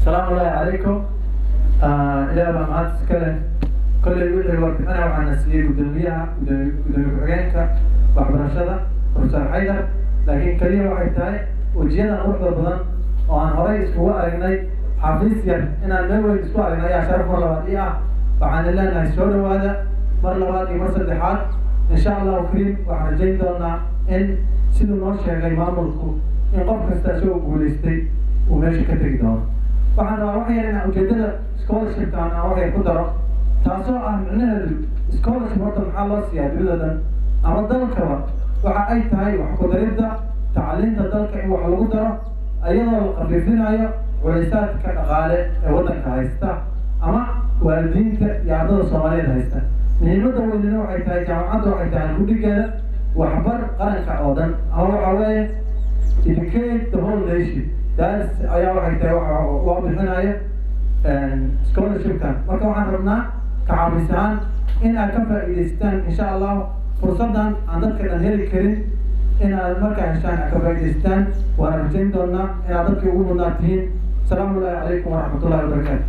Asalaamu ullaahi calaykum. Ilaah baa mahad iska leh. Kolley wixii warbixina waxaana siiyey guddoomiyaha, gudoomiye ku-xigeenka waxbarashada, Professor Xaydar. Laakiin keliya waxay tahay wejiyadan quruxda badan oo aan horay iskugu aragnay xafiis yar inaan meel weyn isku aragnay ayaa sharaf mar labaad ii ah. Waxaan leenahay soo dhawaada mar labaad iyo mar saddexaad. Insha Allahu kariim, waxaan rajayn doonaa in siduu noo sheegay maamulku in qof kasta isagoo guulaystay uu meesha ka tegi doono. Waxaan rabaa wax yar inaan ujeedada scholarshipkan aan wax yar ku daro, taasoo ah micnaheedu scholarship horta maxaa loo siiyaa dunida dhan ama dalkaba. Waxa ay tahay wax ku daridda tacliinta dalka, in wax lagu daro iyadoo la khafiifinayo culaysaadka dhaqaale ee waddanka haysta ama waalidiinta iyo ardada Soomaaliyeed haysta. Muhiimadda weynina waxay tahay jaamacadda waxay tahay gudhigeeda waxbar qaranka oo dhan, ama waxa weeye educate the whole nation. Taas ayaa waxay tahay waxa loo bixinayo scholarshipkan. Marka waxaan rabnaa kacaabis ahaan in aad ka faa'iidaystaan, insha Allahu, fursaddan aan dadka dhan heli karin inaad markaa heshaan, aad ka faa'iidaystaan. Waana rajayn doonaa inaad dadkii ugu mudnaa tihiin. Asalaamu ullahi calaykum waraxmatullahi wabarakaatu.